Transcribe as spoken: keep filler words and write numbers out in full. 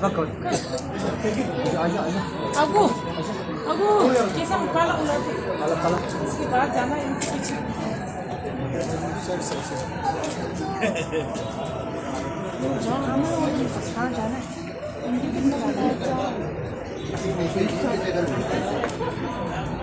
ཨ་ཁུ། ཨ་ཁུ། སྐལ་བཟང་པཱ་ལགས་ལ། ཨ་ལ་པཱ་ལགས། སྐྱེས་པ་རྒྱ་ནག་ཡིན་གྱི་ཆེ། སོ་རི་སོ་རི་སོ་རི། ཇོ་ཨ་མ་ཡིན་གྱི་ཆང་ཇ་ནག་ཡིན་གྱི་ཆེ།